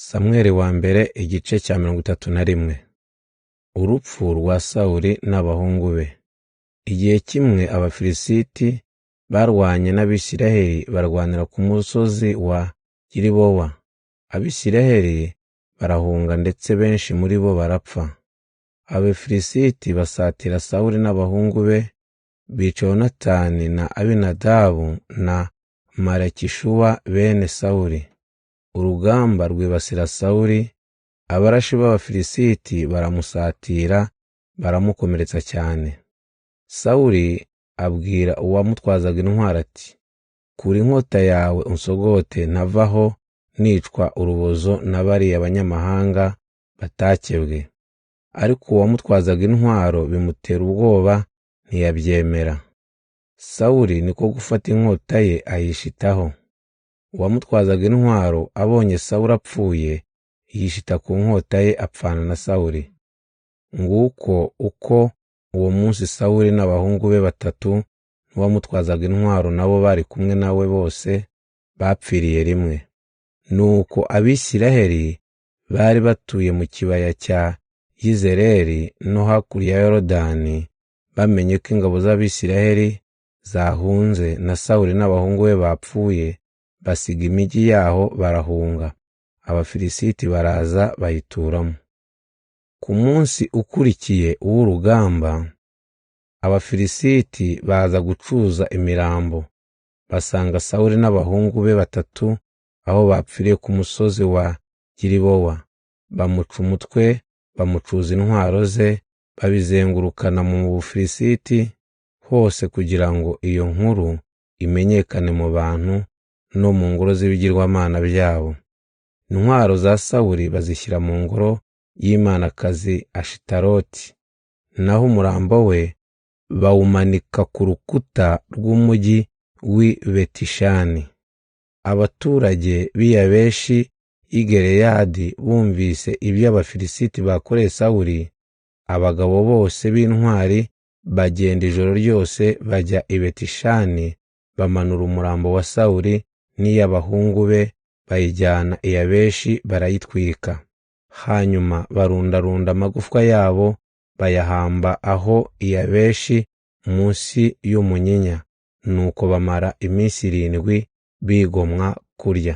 Samweli wa mbere igice cya 31. Urupfu rwa Sawuli n'abahungu be. Igihe kimwe Abafilisiti barwanye n'Abisiraheli barwanira ku musozi wa Gilibowa. Abisiraheli barahunga ndetse benshi muri bo barapfa. Abafilisiti basatira Sawuli n'abahungu be, bica Yonatani na Abinadabu na Malakishuwa bene Sawuli. Urugamba rwibasira Sawuli, abarashi b'Abafilisiti baramusatira baramukomeretsa cyane. Sawuli abwira uwamutwazaga intwaro ati, "Kura inkota yawe unsogote ntavaho nicwa urubozo na bariya banyamahanga batakebwe." Ariko uwamutwazaga intwaro bimutera ubwoba ntiyabyemera. Sawuli niko gufata inkota ye ayishitaho. Uwamutwazaga intwaro abonye Sawuli apfuye, yishita ku nkota ye apfana na Sawuli. Nguko uko uwo munsi Sawuli n'abahungu be batatu n'uwamutwazaga intwaro nabo bari kumwe nawe bose bapfiriye rimwe. Nuko Abisiraheli bari batuye mu kibaya cya Yizereli no hakurya ya Yorodani bamenye ko ingabo z'Abisiraheli zahunze na Sawuli n'abahungu be bapfuye, basiga imijyi yaho barahunga. Abafilisiti baraza bayituramo. Ku munsi ukurikiye uw'urugamba, Abafilisiti baza gucuza imirambo, basanga Sawuli n'abahungu be batatu aho bapfiriye ku musozi wa Gilibowa. Bamuca umutwe, bamucuza intwaro ze, babizengurukana mu Bufilisiti hose kugira ngo iyo nkuru imenyekane mu bantu no mu ngoro z'ibigirwamana byabo. Intwaro za Sawuli bazishyira mu ngoro y'Imanakazi Ashitaroti, naho umurambo we bawumanika ku rukuta rw'umugi w'i Betishani. Abaturage b'i Yabeshi y'i Gileyadi bumvise ibyo Abafilisiti bakoreye Sawuli, abagabo bose b'intwari bagenda ijoro ryose bajya i Betishani, bamanura umurambo wa Sawuli n'iy'abahungu be bayijyana i Yabeshi barayitwika. Hanyuma barundarunda amagufwa yabo bayahamba aho i Yabeshi munsi y'umunyinya. Nuko bamara iminsi 7 bigomwa kurya.